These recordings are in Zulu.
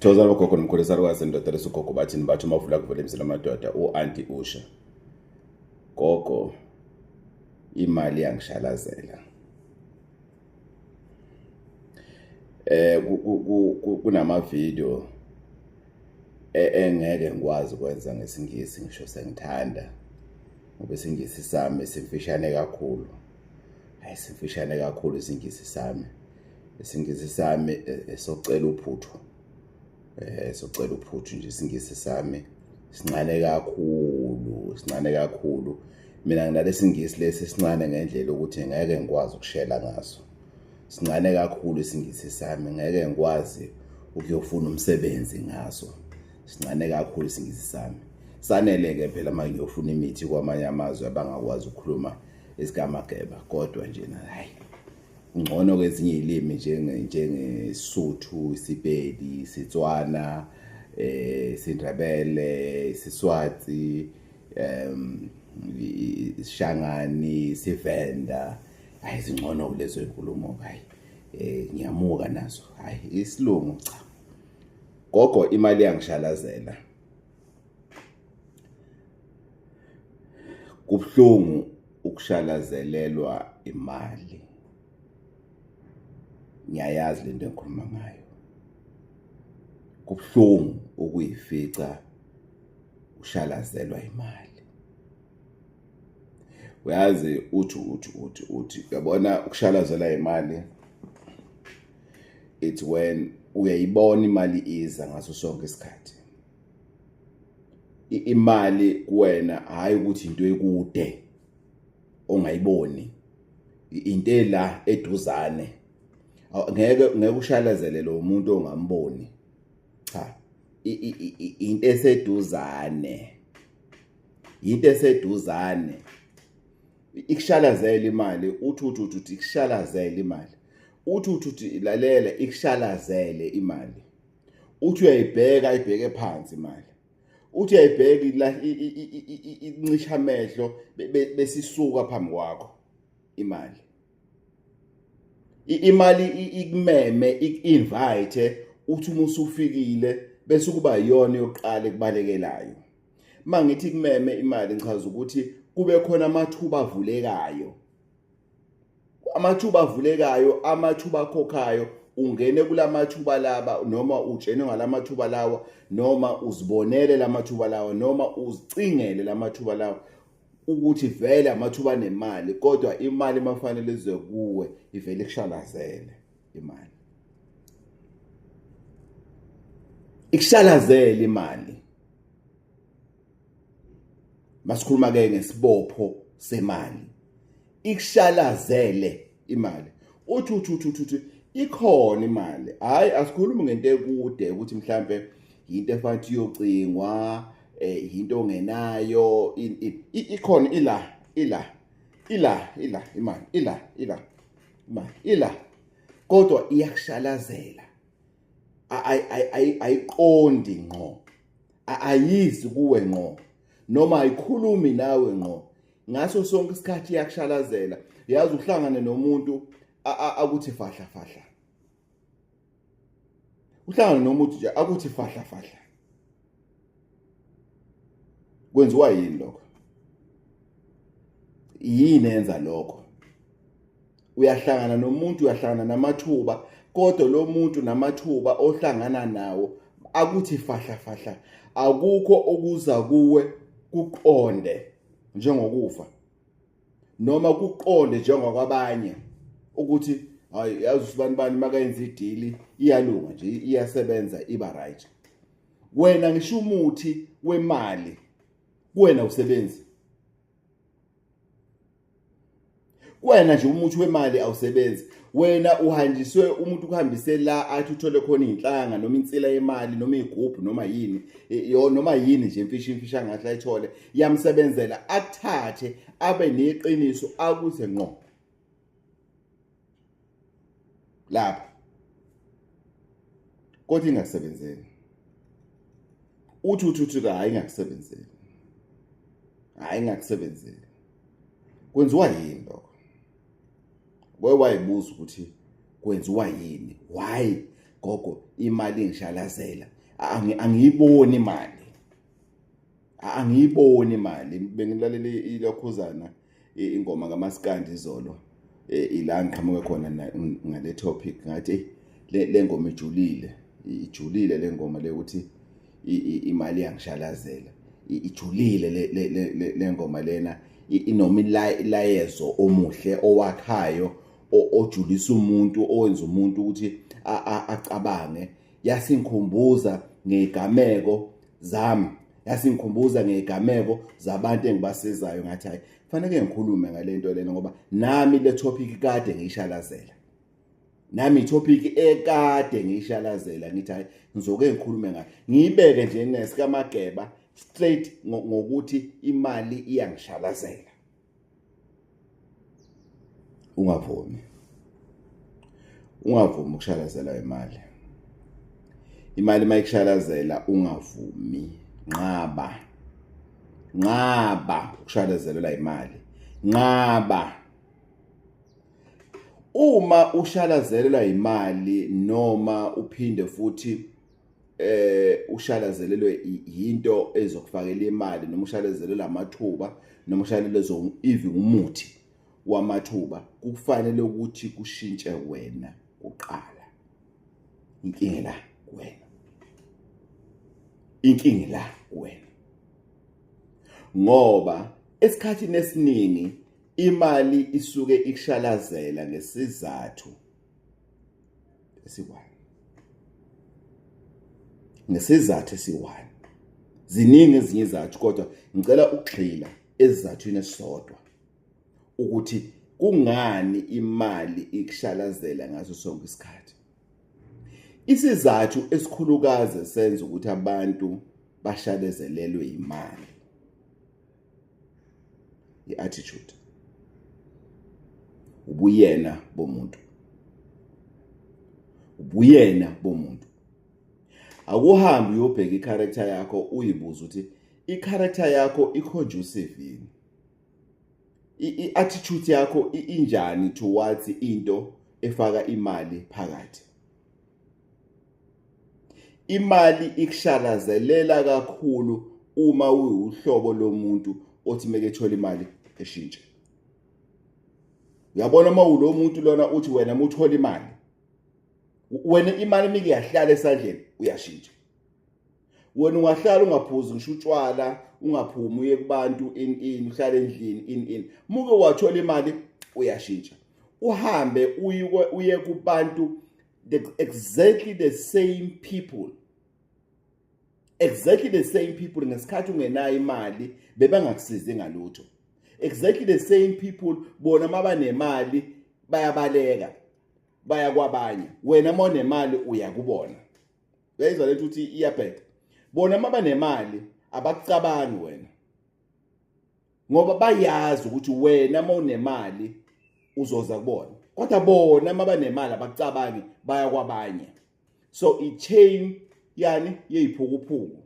Thokozani bogogo nomkhulu salukazi ndoda lesugogo bathini bathi umavula kuvela emzini amadoda u-anti usha gogo imali yangishalazela eh kunama video e, engeke ngikwazi ukwenza ngesingisi ngisho sengithanda ngoba isingisi sami simfishane kakhulu hayi simfishane kakhulu isingisi sami isingisi sami e, esocela uphuthu eh socela uphuthu nje isingisi sami sincane kakhulu sincane kakhulu mina nginalesingisi lesi sincane ngendlela ukuthi ngeke ngikwazi ukushela ngaso sincane kakhulu isingisi sami ngeke ngikwazi ukuyofuna umsebenzi ngaso sincane kakhulu isingisi sami sanele ke phela uma ngiyofuna imithi kwamanye amazwe abangakwazi ukukhuluma esikamageba kodwa nje hayi ngcono kwezinye izilimi njenge njengeSuthu, iSipedi, iSetswana, eh isiNdebele, isiSwati, isiShangani, isiVenda. Hayi zingcono kulezo inkulumo hayi. Eh ngiyamuka nazo. Hayi isilungu cha. Gogo imali yangishalazela. Kubuhlungu ukushalazelelwa imali. Ngiyayazi lento engikhuluma ngayo. Kubuhlungu ukuyifica ushalazelwa imali. Uyazi uthi uthi uthi uthi uyabona ukushalazela imali it's when uyayibona imali iza ngaso sonke isikhathi. Imali kuwena hayi ukuthi into ekude ongayiboni into ela eduzane ngeke ngeke ushalazele lo muntu ongamboni cha into eseduzane into eseduzane ikushalazela imali uthi uthi uthi ikushalazela imali uthi uthi uthi lalela ikushalazele imali uthi uyayibheka ibheke phansi imali uthi uyayibheka incisha amehlo besisuka phambi kwakho imali imali ikumeme iku-invite uthi uma usufikile bese kuba iyona yokuqala ekubalekelayo uma ngithi kumeme imali ngichaza ukuthi kube khona amathuba avulekayo amathuba avulekayo amathuba akhokhayo ungene kulamathuba laba noma utshenwe ngalamathuba lawa noma uzibonele lamathuba lawa noma uzicingele lamathuba lawa ukuthi vele amathuba anemali kodwa imali mafanele ize kuwe ivele ikushalazele imali ikushalazele imali masikhuluma ke ngesibopho semali ikushalazele imali uthi uthi uthi uthi ikhona imali hayi asikhulumi ngento ekude ukuthi mhlambe into efanele iyocingwa eh into ongenayo ikhona ila ila ila ila imali ila ila imali ila kodwa iyakushalazela ayiqondi ngqo ayizi kuwe ngqo noma ayikhulumi nawe ngqo ngaso sonke isikhathi iyakushalazela yazi uhlangane nomuntu akuthi fahla fahla uhlangane nomuntu nje akuthi fahla fahla kwenziwa yini lokho yini enza lokho uyahlangana nomuntu uyahlangana namathuba kodwa lo muntu namathuba ohlangana nawo akuthi fahla fahla akukho okuza kuwe kuqonde njengokufa noma kuqonde njengokwabanye ukuthi hayi yazi usibani bani makayenza idili iyalunga nje iyasebenza iba right wena ngisho umuthi wemali kuwena usebenzi kuwena nje umuthi wemali awusebenzi wena uhanjiswe umuntu ukuhambise la athi uthole khona inhlanga noma insila yemali noma igubhu noma yini yo noma yini nje imfishi imfishi angahle ayithole yamsebenzela akuthathe abe neqiniso akuze ngqo lapho kodwa ingakusebenzeli uthi uthi uthi hayi ingakusebenzeli hayi ingakusebenzeli kwenziwa yini lokho Wake wayibuza ukuthi kwenziwa yini why Gogo, imali ingishalazela, angiyiboni imali, angiyiboni imali. Bengilalele ilokhuzana ingoma kaMaskandi izolo, ila ngiqhamuke khona ngale topic. Ngathi le ngoma ijulile, ijulile le ngoma le, ukuthi imali iyangishalazela. Ijulile le ngoma lena, inomilayezo omuhle owakhayo, ojulisa umuntu, owenza umuntu ukuthi acabange. Yasingikhumbuza ngegameko zami, yasingikhumbuza ngegameko zabantu engibasizayo. Ngathi hayi, kufanele ngikhulume ngalento lena, ngoba nami le topic kade ngiyishalazela, nami itopic ekade ngiyishalazela. Ngithi hayi, ngizoke ngikhulume ngayo, ngiyibeke nje nesikaMageba straight ngokuthi imali iyangishalazela. Ungavumi, ungavumi ukushalazela imali. Imali mayikushalazela, ungavumi, nqaba, nqaba ukushalazelelwa imali, nqaba. Uma ushalazelelwa imali noma uphinde futhi ushalazelelwe yinto ezokufakela imali, noma ushalazelelwe amathuba, noma ushalelwe even umuthi wamathuba, kufanele ukuthi kushintshe wena kuqala. Inkinga la kuwena, inkinga la kuwena, ngoba esikhathini esiningi imali isuke ikushalazela ngesizathu esiyi-one, ngesizathu esiyi-one. Ziningi ezinye izathu, kodwa ngicela ukugxila esizathwini esisodwa, ukuthi kungani imali ikushalazela ngaso sonke isikhathi. Isizathu esikhulukazi senza ukuthi abantu bashalazelelwe imali, i-attitude, ubuyena bomuntu, ubuyena bomuntu. Akuhambi uyobheka i-character yakho, uyibuza ukuthi i-character yakho i-conducive yini, i-attitude yakho injani towards into efaka imali phakathi. Imali ikushalazelela kakhulu uma uwuhlobo lomuntu othi mekethola imali eshintshe. Uyabona, uma ulo muntu lona uthi wena uma uthola imali, wena imali mike yahlala esandleni, uyashintsha. Wena ungahlala ungaphuzi ngisho utshwala, ungaphumi uye kubantu, in uhlale endlini, in muke wathola imali, uyashintsha, uhambe uye kubantu, exactly the same people, exactly the same people ngesikhathi ungenayo imali bebangakusizi ngalutho. Exactly the same people, bona mabanemali bayabaleka baya kwabanye, wena monemali uya kubona. Uyayizwa lethu ukuthi iyabheda? Bona mabanemali abakucabangi wena, ngoba bayazi ukuthi wena mawunemali uzoza kubona, kodwa bona mabanemali abakucabangi, baya kwabanye. So i-chain yani yeyiphukuphuku,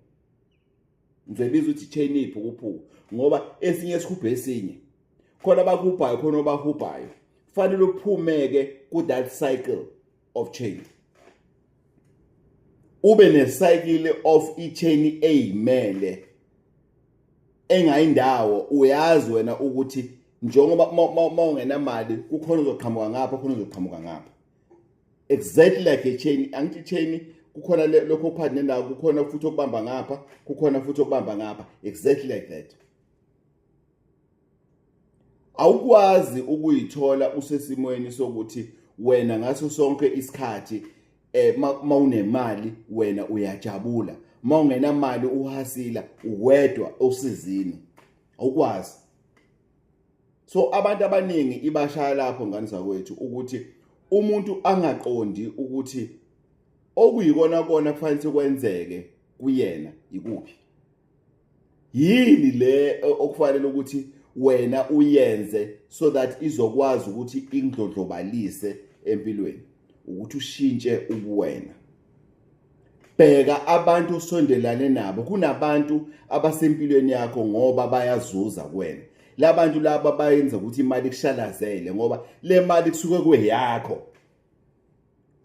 ngizoyibiza ukuthi i-chain yeyiphukuphuku, ngoba esinye sikhuphe esinye, khona abahubhayo, khona obahubhayo. Fanele uphumeke ku that cycle of chain, ube ne-cycle of i-chain eyimele engayindawo. Uyazi wena ukuthi njengoba mawungenamali kukhona uzoqhamuka ngapha, khona uzoqhamuka ngapha, exactly like a chain. Angithi chain kukhona lokho okuphakathi nendawo, kukhona futhi okubamba ngapha, kukhona futhi okubamba ngapha, exactly like that. Awukwazi ukuyithola usesimweni sokuthi wena ngaso sonke isikhathi mawunemali wena uyajabula, mawungenamali uhasila uwedwa osizini, awukwazi. So abantu abaningi ibashaya lapho, ngane zakwethu, ukuthi umuntu angaqondi ukuthi okuyikona kona kufanele kwenzeke kuyena ikuphi, yini le okufanele ukuthi wena uyenze so that izokwazi ukuthi ingidlondlobalise empilweni, ukuthi ushintshe ubuwena. Bheka abantu osondelane nabo, kunabantu abasempilweni yakho ngoba bayazuza kuwena. Labantu laba bayenza ukuthi imali kushalazele, ngoba le mali kusuke kuyeyakho.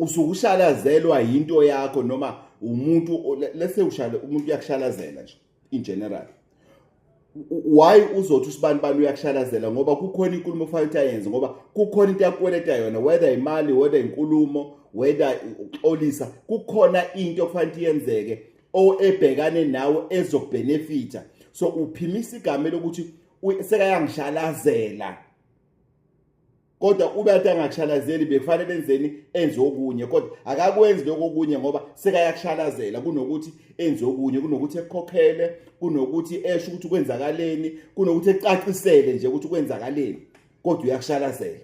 Usuke ushalazelwa yinto yakho noma umuntu, lese ushale umuntu uyakushalazela nje in general. Why uzothi usibani bani uyakushalazela? Ngoba kukhona inkulumo ofanele ukuthi ayenze, ngoba kukhona into yakweleta yona, whether imali, whether inkulumo, whether ukuxolisa, kukhona into okufanele yenzeke o ebhekane nawe ezokubenefita. So uphimisa igama lokuthi sekayangishalazela, kodwa ube athi angakushalazeli, bekufanele enzeni? Enze okunye, kodwa akakwenzi lokho okunye ngoba sekayakushalazela. Kunokuthi enze okunye, kunokuthi ekukhokhele, kunokuthi esho ukuthi kwenzakaleni, kunokuthi ecacisele nje ukuthi kwenzakaleni, kodwa uyakushalazela.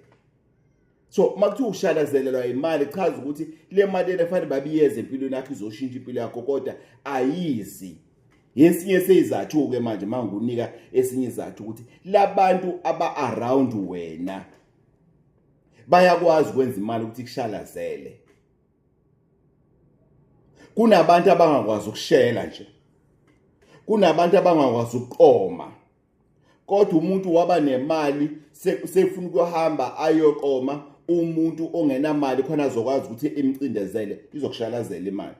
So uma kuthiwa ushalazelelwa imali, chaza ukuthi le mali lena fanele babiyeze empilweni yakho, izoshintsha impilo yakho, kodwa ayizi. Yesinye seyizathu-ke manje, uma ngikunika esinye izathu, ukuthi labantu aba-around wena bayakwazi ukwenza imali ukuthi kushalazele. Kunabantu abangakwazi ukushela nje, kunabantu abangakwazi ukuqoma, kodwa umuntu waba nemali sefuna ukuhamba ayoqoma umuntu ongenamali khona azokwazi ukuthi imcindezele. Izokushalazela imali.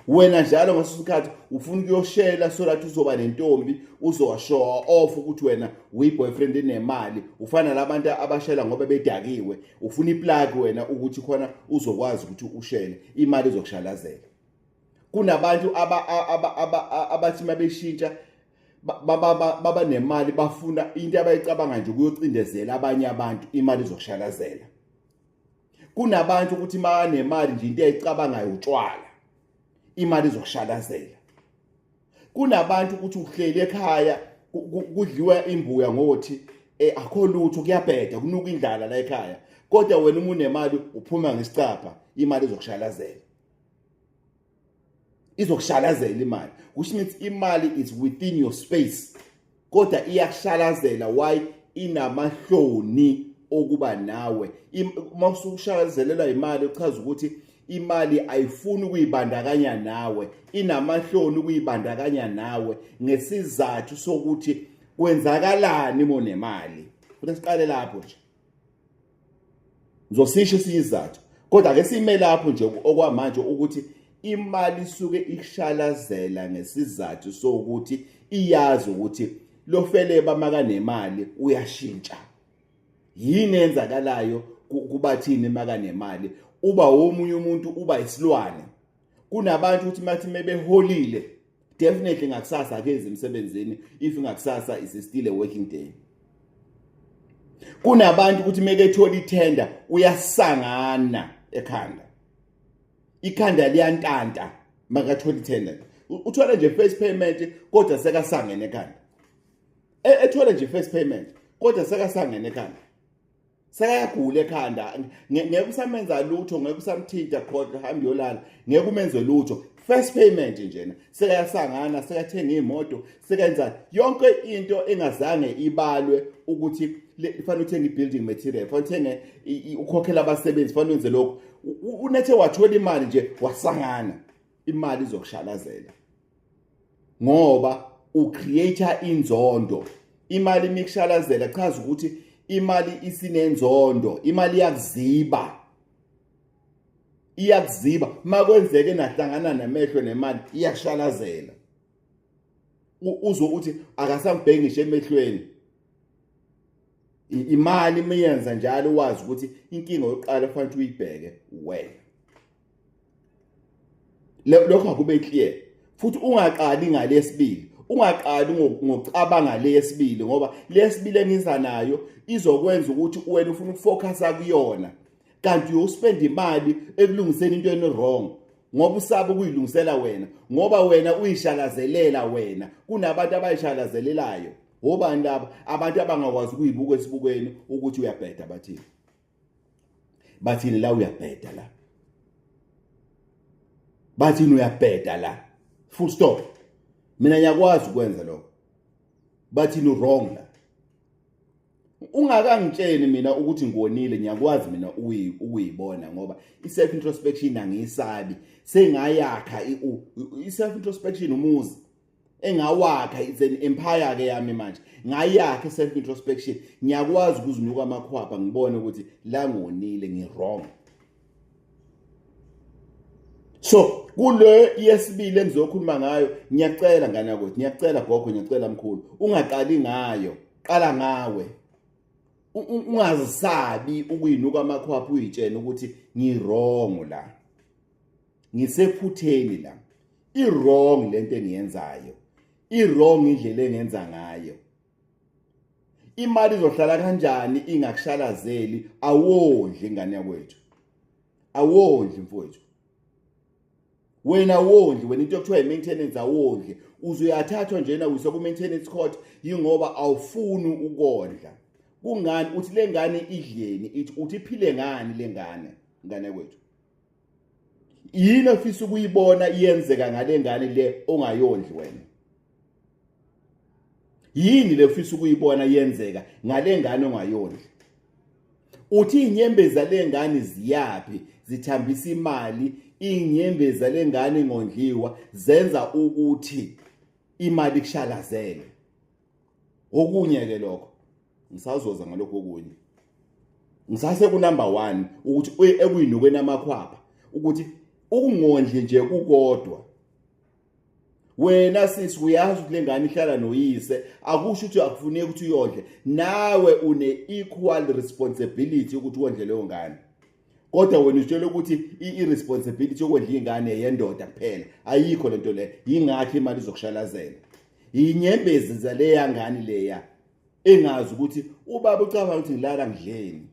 Wena njalo ngaso sikhathi ufuna ukuyoshela so that uzoba nentombi, uzowashow off ukuthi wena uyi-boyfriend enemali. Ufana labantu abashela ngoba bedakiwe, ufuna iplug wena ukuthi khona uzokwazi ukuthi ushele. Imali izokushalazela. Kunabantu abathi mabeshintsha baba nemali, bafuna into abayicabanga nje ukuyocindezela abanye abantu. Imali izokushalazela. Kunabantu ukuthi manemali nje, into ayicabangayo utshwala. Imali izokushalazela. Kunabantu ukuthi uhleli ekhaya, kudliwa imbuya ngothi, akho lutho, kuyabheda, kunuka indlala la ekhaya, kodwa wena uma unemali uphuma ngesicapha. Imali izokushalazela, izokushalazela imali, which means imali is within your space, kodwa iyakushalazela. Why? Inamahloni okuba nawe. Uma usukushalazelelwa imali, uchaza ukuthi imali ayifuni ukuyibandakanya nawe, inamahloni ukuyibandakanya nawe ngesizathu sokuthi kwenzakalani monemali. Futhi siqale lapho nje, ngizosisho esinye isizathu, kodwa ake sime lapho nje okwamanje, ukuthi imali isuke ikushalazela ngesizathu sokuthi iyazi ukuthi lo feleba makanemali uyashintsha. Yini enzakalayo kubathini makanemali? Uba womunye umuntu, uba isilwane. Kunabantu ukuthi mathi mebeholile, definitely ngakusasa akezi emsebenzini if ngakusasa is still a working day. Kunabantu ukuthi mekethola ithenda uyasangana ekhanda, ikhanda liyantanta makathola ithenda. Uthola nje first payment, kodwa sekasangene ekhanda. Ethole nje first payment, kodwa sekasangene ekhanda, sekayagula ekhanda. Ngeke usamenza lutho, ngeke usamthinta, kodwa hamba uyolala, ngeke umenze lutho. First payment njena sekayasangana, sekathenga imoto, sekenza yonke into engazange ibalwe ukuthi kufanele uthenge i-building material, kufanele uthenge, ukhokhela abasebenzi, kufanele wenze lokho. Unethe wathola imali nje, wasangana. Imali izokushalazela ngoba ucreate inzondo. Imali imikushalazela, chaza ukuthi imali isinenzondo, imali iyakuziba, iyakuziba. Makwenzeke nahlangana namehlo nemali, iyakushalazela. Uzwe ukuthi akasangibheki ngisho emehlweni. Imali imiyenza njalo, wazi ukuthi inkinga yokuqala kufanele uyibheke wena. Lokho akube clear futhi, ungaqali ngalesibili, ungaqali ngokucabanga lesibili, ngoba lesibili engiza nayo izokwenza ukuthi wena ufuna ukufocusa kuyona, kanti uyospend imali ekulungiseni into eni wrong ngoba usaba ukuyilungisela wena, ngoba wena uyishalazelela wena. Kunabantu abayishalazelelayo. Obani laba? Abantu abangakwazi ukuyibuka esibukweni ukuthi uyabheda. Bathini? Bathini la? Uyabheda la. Bathini? Uyabheda la, full stop. Mina ngiyakwazi ukwenza lokho. Bathini? Wrong la. Ungakangitsheni mina ukuthi ngiwonile, ngiyakwazi mina ukuyibona, ngoba i-self introspection angiyisabi. Sengayakha i-self introspection, umuzi engawakha, it's an empire ke yami manje. Ngayakha i-self introspection, ngiyakwazi ukuzinuka amakhwapha, ngibone ukuthi la ngonile, ngi-wrong. So kule yesibili engizokhuluma ngayo, ngiyacela ngane yakwethu, ngiyacela gogo, ngiyacela mkhulu, ungaqali ngayo, qala ngawe. Ungazisabi ukuyinuka amakhwapha, uyitshene ukuthi ngi-wrong la, ngisephutheni la, i-wrong lento engiyenzayo, i-wrong indlela engenza ngayo. Imali izohlala kanjani ingakushalazeli? Awondli ingane yakwethu, awondli mfowethu, wena wondli wena. Into ekuthiwa i-maintenance, awondli, uzoyathathwa njena uyiswa ku-maintenance court, yingoba awufuni ukondla. Kungani uthi le ngane idleni? Ithi uthi iphile ngani le ngane, ngane kwethu? Yini ofisa ukuyibona iyenzeka ngale ngane le ongayondli wena? Yini le ofisa ukuyibona yenzeka ngale ngane ongayondli? Uthi inyembezi lengane ziyapi? Zithambisa imali. Inyembezi lengane ingondliwa zenza ukuthi imali kushalazele. Okunye ke lokho ngisazoza ngalokho, okunye ngisase ku number 1, ukuthi ekuyinukweni amakhwapha, ukuthi ukungondli nje kukodwa. Wena sisi, uyazi ukuthi lengane ihlala noyise, akusho ukuthi akufuneki ukuthi uyondle. Nawe une equal responsibility ukuthi wondle leyo ngane, kodwa wena utshela ukuthi i-responsibility yokondla ingane yendoda kuphela. Ayikho lento le. Yingakho imali izokushalazela. Inyembezi zaleya ngane leya engazi ukuthi ubaba ucabanga ukuthi ngilala ngidleni,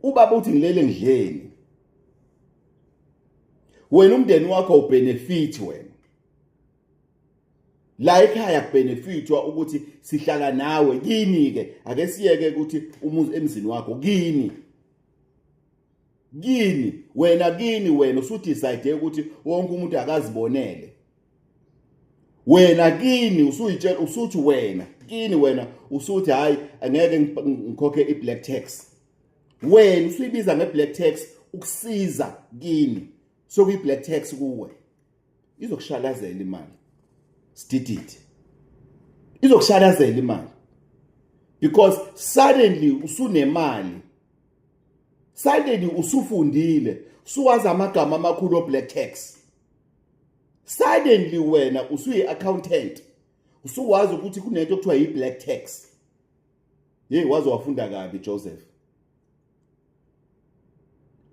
ubaba uthi ngilele ngidleni. Wena umndeni wakho ubenefit, wena la ekhaya kubenefitwa ukuthi sihlala nawe kini. Ke ake siyeke ukuthi umuzi emzini wakho, kini, kini wena, kini wena usudecide ukuthi wonke umuntu akazibonele. Wena kini usuyitshela, usuthi wena kini, wena usuthi hayi, angeke ngikhokhe i-black tax. Wena usuyibiza nge-black tax ukusiza kini, sokuyi-black tax kuwe. Izokushalazela imali, sidididi, izokushalazela imali, because suddenly usunemali, suddenly usufundile, suwazi amagama amakhulu o-black tax. Suddenly wena usuyi-accountant, usuwazi ukuthi kunento okuthiwa yi-black tax. Hey, waze wafunda kabi Joseph,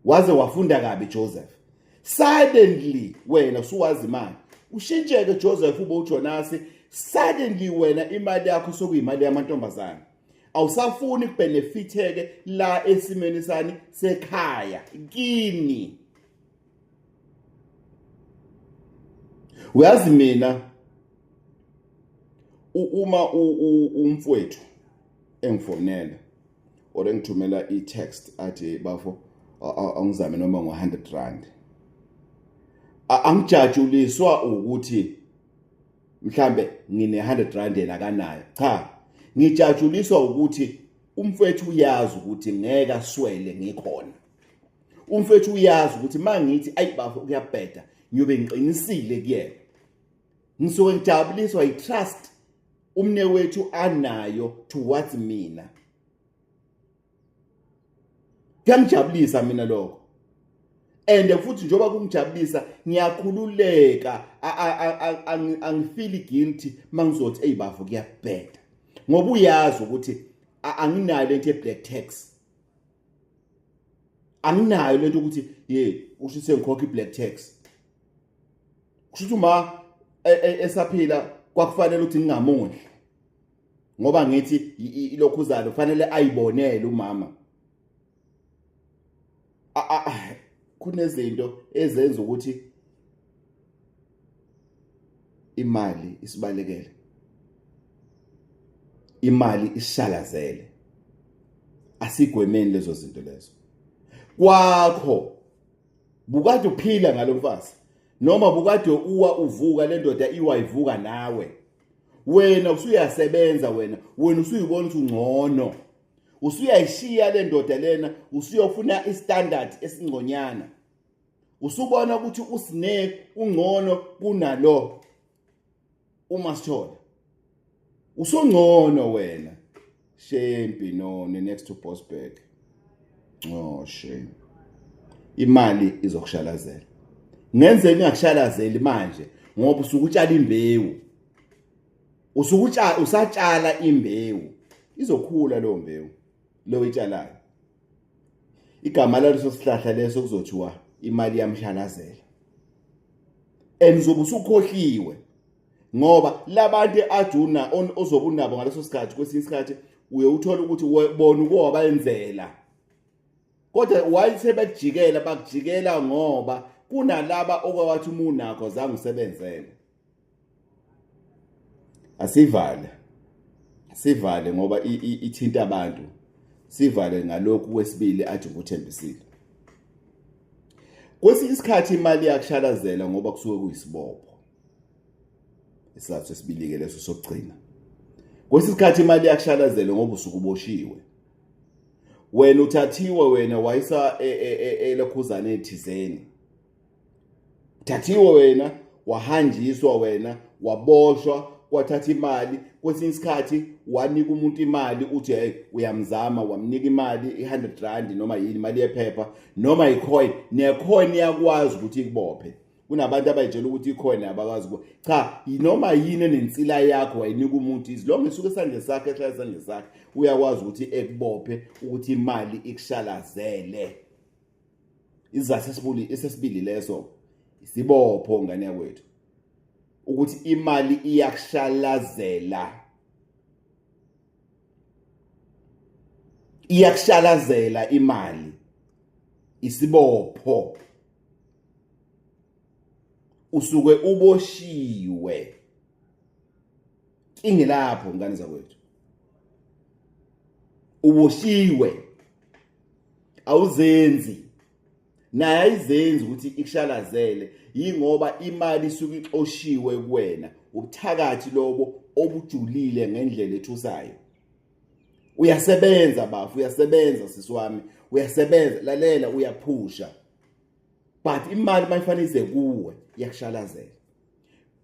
waze wafunda kabi Joseph. Suddenly wena usuwazi imali, ushintsheke Joseph, ube uJonas. Suddenly wena imali yakho sokuyimali yamantombazana, awusafuni kubenefitheke la esimeni sani sekhaya kini. Uyazi mina, uma umfowethu engifonela or engithumela i-text athi, "Bafo, angizame noma ngo-R100," angijatshuliswa ukuthi mhlambe ngine R100 yena akanayo. Cha, ngijatshuliswa ukuthi umfethu uyazi ukuthi ngeke aswele ngikhona. Umfethu uyazi ukuthi mangithi, "Ayi bafo, kuyabheda," ngiyobe ngiqinisile kuyena. Ngisuke ngijabuliswa i-trust umne wethu anayo towards mina. Kuyangijabulisa mina lokho, and futhi njengoba kungijabulisa ngiyakhululeka, angifeel guilty mangizothi, "Ey bafo, kuyabheda," ngoba uyazi ukuthi anginayo lento ye-black tax, anginayo lento ukuthi ye usho sengikhokha i-black tax. Kusho ukuthi uma esaphila kwakufanele ukuthi ngingamondli, ngoba ngithi ilokhuzalo kufanele ayibonele umama. Kunezinto ezenza ukuthi imali isibalekele, imali ishalazele. Asigwemeni lezo zinto lezo. Kwakho bukade uphila ngalomfazi, noma bukade uwa uvuka, le ndoda iwa ivuka nawe. Wena usuyasebenza, wena usuyibona ukuthi ungcono, usuyayishiya le ndoda lena, usuyofuna istandard esingconyana, usubona ukuthi uSnake ungcono kunalo uma sithola usungcono wena. Shame, no, next to Boksburg. Oh shame. Imali izokushalazela. Ngenzeka ingakushalazeli manje ngoba usuke utshala imbewu. Usuke utshala usatshala imbewu. Izokhula leyo mbewu leyo itshalayo. Igama laleso sihlahla leso kuzothiwa imali yamshalazela. And uzobe usukhohliwe ngoba labantu ajuna ozobe unabo ngaleso sikhathi, kwesinye isikhathi uye uthole ukuthi bona uke wabayenzela, kodwa why sebekujikela? Bakujikela ngoba kunalaba okwathi uma unakho zange usebenzele. Asivale, sivale ngoba ithinta abantu. Sivale ngalokhu kwesibili athi nguthembisile. Kwesinye isikhathi imali iyakushalazela ngoba kusuke kuyisibopho. Isizathu sesibili-ke leso sokugcina. Kwesinye isikhathi imali iyakushalazela ngoba usuke uboshiwe. Wena uthathiwe, wena wayisa elokhuzane ethizeni. Uthathiwe wena, wahanjiswa wena, waboshwa, kwathatha imali. Kwesinye isikhathi wanika umuntu imali, uthi hey uyamzama, wamnika imali i-100 rand noma yini, imali yephepha noma i-coin. Ne-coin iyakwazi ukuthi ikubophe. Kunabantu abayitshela ukuthi i-coin abakwazi. Cha, noma yini enensila yakho wayinika umuntu, as long isuke esandleni sakhe, ehlala esandleni sakhe, uyakwazi ukuthi ekubophe, ukuthi imali ikushalazele. Isizathu esesibili leso, isibopho, ngane yakwethu, ukuthi imali iyakushalazela, iyakushalazela imali, isibopho, usuke uboshiwe. Ingilapho, ngane zakwethu, uboshiwe, awuzenzi, naye ayizenzi ukuthi ikushalazele, yingoba imali isuke ixoshiwe kuwena. Ubuthakathi lobo obujulile ngendlela ethusayo. Uyasebenza bafu, uyasebenza sisi wami, uyasebenza, lalela, uyaphusha, but imali mayifanele ize kuwe iyakushalazela.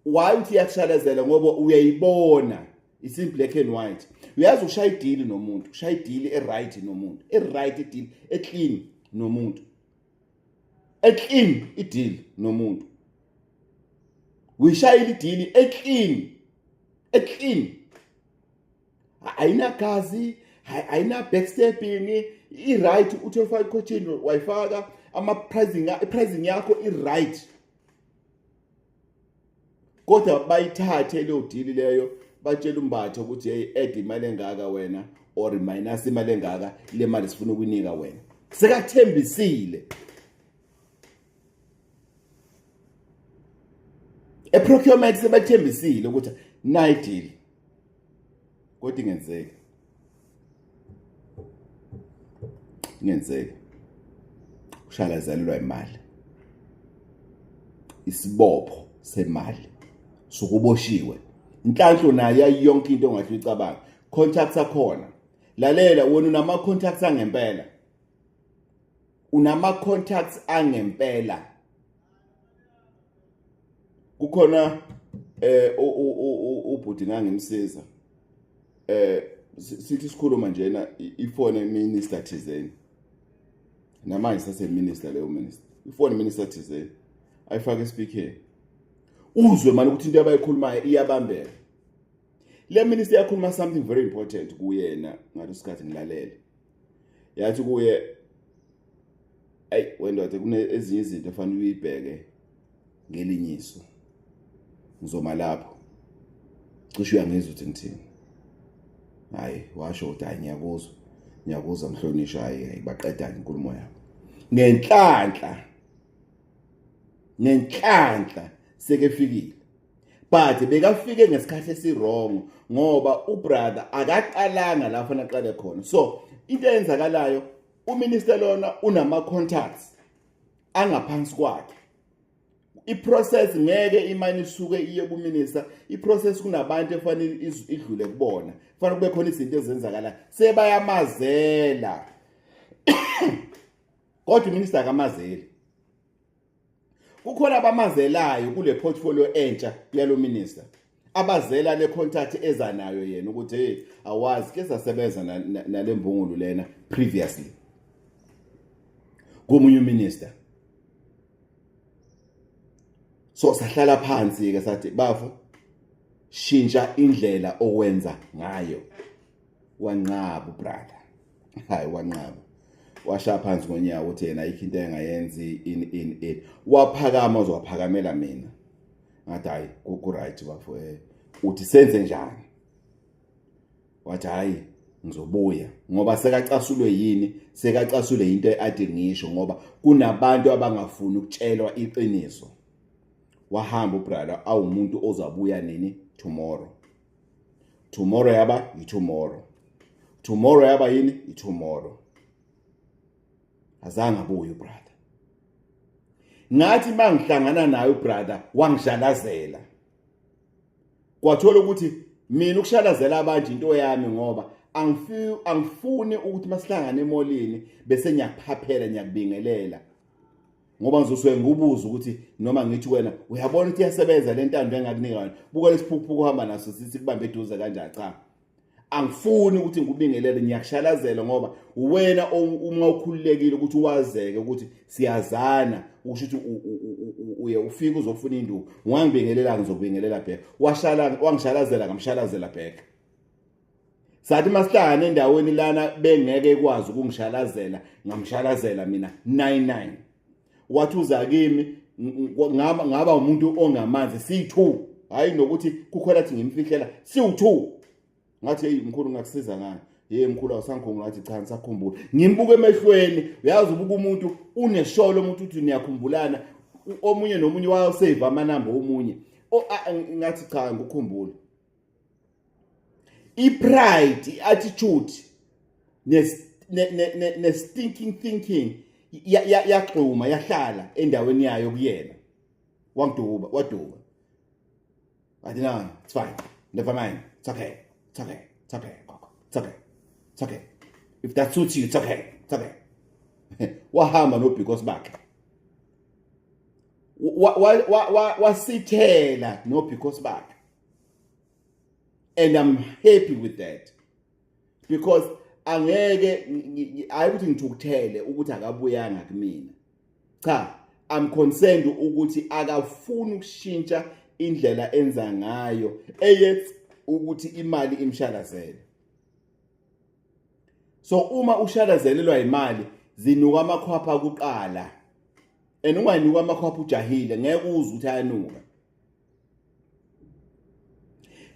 Why uthi iyakushalazela? Ngoba uyayibona, it's in black and white. Uyazi ushaya i-deal nomuntu, ushaya i-deal e-right nomuntu, e-right i-deal, e-clean nomuntu, e-clean i-deal nomuntu, uyishayile i-deal e-clean, e-clean, ayinagazi, ayina backstabbing, i-right. Uthi ufaka i-quotation, wayifaka ama-pricing, i-pricing yakho i-right, kodwa bayithathe leyo deal leyo, batshela uMbatha ukuthi hey, add imali engaka wena or minus imali engaka, le mali sifuna ukunika wena. Sekathembisile e-procurement, sebethembisile ukuthi nayi deal, kodwa ingenzeki, ingenzeki. Ushalazelelwa imali, isibopho semali, sukuboshiwe. Inhlanhlo nayo yonke into ongahle uyicabanga, contacts akhona. Lalela, wena unama contacts angempela, unama contacts angempela. Kukhona ubhuti ngangimsiza, sithi sikhuluma njena ifone minister thizeni, namanje sase minister leyo minister, ifone minister thizeni, ayifake speaker, uzwe manje ukuthi into abayikhulumayo iyabambeka. Le minister yakhuluma something very important kuyena ngaleso sikhathi ngilalele. Yathi kuye, ayi wendoda, kune ezinye izinto efanele uyibheke ngelinye iso. Ngizoma lapho, cishe uyangizwa ukuthi ngithini. Hayi, washo ukuthi hayi, ngiyakuzwa, ngiyakuzwa mhlonishwa. Hayi, baqeda inkulumo yabo. Ngenhlanhla, ngenhlanhla sekefikile, but bekafike ngesikhathi esi-wrong ngoba ubrother akaqalanga la fanele aqale khona. So into eyenzakalayo, uminister lona unama contacts angaphansi kwakhe. I-process ngeke imane isuke iye kuminister. I-process kunabantu efanele idlule kubona, kufanele kube khona izinto ezenzakalayo, sebayamazela, kodwa uminister akamazeli. Kukhona abamazelayo kule portfolio entsha yalo minister, abazela le contact eza nayo yena ukuthi hey, awazi ke sasebenza nale mbungulu lena previously komunye uminister. So sahlala phansi ke, sathi, "Bafo, shintsha indlela owenza ngayo." Wanqaba brother, hayi, wanqaba, washaya phansi ngonyawo ukuthi yena ayikho into engayenzi in in in Waphakama, uzowaphakamela mina. Ngathi, "Hayi, ku right bafo, uthi senze njani?" Wathi, "Hayi, ngizobuya," ngoba sekacasulwe yini? Sekacasulwe into ade ngisho, ngoba kunabantu abangafuni ukutshelwa iqiniso. Wahamba ubrother, awumuntu ozabuya nini? Tomorrow. Tomorrow yaba i-tomorrow, tomorrow yaba yini? I-tomorrow. Azange abuye ubrother. Ngathi mangihlangana naye ubrother, wangishalazela. Kwathola ukuthi mina ukushalazela abantu into yami, ngoba angifuni ukuthi masihlangane emolini bese ngiyakuphaphela, ngiyakubingelela, ngoba ngizosuke ngikubuza ukuthi, noma ngithi wena uyabona ukuthi iyasebenza le ntando engakunika yona, buka lesiphukuphuku uhamba naso, sithi kubambe eduze kanjani. Cha, angifuni ukuthi ngikubingelele, ngiyakushalazela, ngoba wena uma ukhululekile ukuthi wazeke ukuthi siyazana, usho ukuthi uye ufike uzofuna induku, ungangibingelela, ngizokubingelela back. Washala, wangishalazela, ngamshalazela back. Sathi masihlangane endaweni lana bengeke ikwazi ukungishalazela, ngamshalazela mina 99. Wathi uza kimi, ngaba umuntu ongamanzi, siyi2, hayi nokuthi kukhona athi ngimfihlela, siwu2. Ngathi, "Hey mkhulu, ngakusiza ngani?" "Hey mkhulu, awusangikhumbula?" Ngathi, "Cha, ngisakhumbula." Ngimbuka emehlweni, uyazi, ubuka umuntu unesholo, umuntu uthi niyakhumbulana, omunye nomunye wayosave amanamba omunye. Ngathi, "Cha, ngikukhumbula." I-pride, i-attitude ne-stinking thinking yaxhuma, yahlala endaweni yayo kuyena. Wangiduba, waduba, wathi, "No, it's fine, never mind, it's okay, it's okay, it's okay, gogo, it's okay, it's okay, if that suits you, it's okay, it's okay." Wahamba no because bakhe wasithela no because bakhe, and I'm happy with that, because angeke hayi ukuthi ngithukuthele ukuthi akabuyanga kumina. Cha, I'm concerned ukuthi akafuni ukushintsha indlela enza ngayo, eyethi ukuthi imali imshalazele. So uma ushalazelelwa imali, zinuka amakhwapha kuqala, and ungayinuka amakhwapha ujahile, ngeke uze ukuthi ayanuka.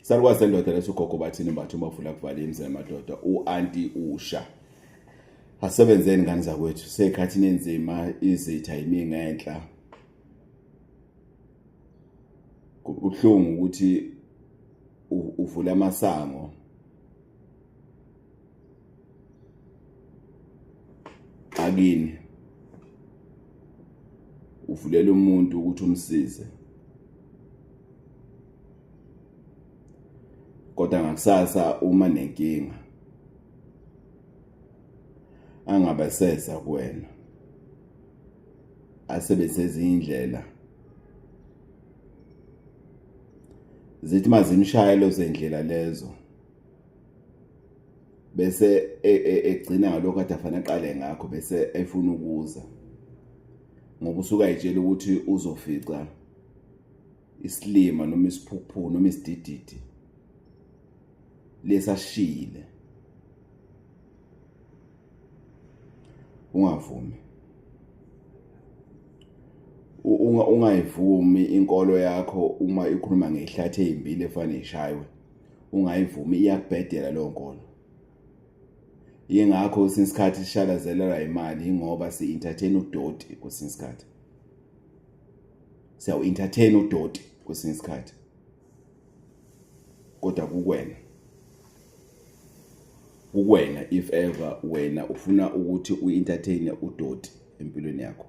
Salukwazi sendoda leso, ugogo bathini, bathi umafula kuvala imizela madoda, u-anti usha. Asebenzeni ngane zakwethu, sekhathini enzima, izitha yimi ngenhla. Kubuhlungu ukuthi uvule amasango akini, uvulela umuntu ukuthi umsize, kodwa ngakusasa uma nenkinga angabe seza kuwena, asebenzise ezinye indlela, zithi mazimshaya lezo ndlela lezo, bese egcina ngalokho ade afanele aqale ngakho, bese efuna ukuza, ngoba usuka ayitshela ukuthi uzofica isilima noma isiphukuphuku noma isidididi lesashiyile. Ungavumi, ungayivumi inkolo yakho uma ikhuluma ngehlathi ezimbili efana ishaywe, ungayivumi, iyakubhedela leyo nkolo. Yingakho kwesinye isikhathi sishalazelelwa imali, ingoba si-entertain udoti. Kwesinye isikhathi siyawu-entertain udoti kwesinye isikhathi, kodwa kukwena, kukwena if ever wena ufuna ukuthi u-entertain udoti empilweni yakho,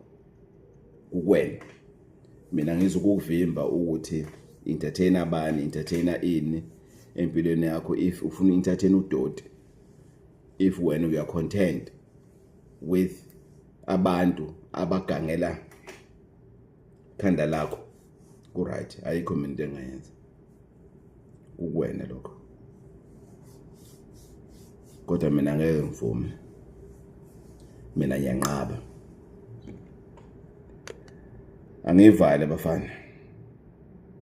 kukwena. Mina ngizukuvimba ukuthi entertain abani, entertainer ini empilweni yakho. If ufuna entertain udoti, if wena you are content with abantu abagangela khanda lakho, ku right, ayikho mina into engayenza, kukuwena lokho, kodwa mina ngeke ngivume, mina ngiyanqaba. Angivale bafana.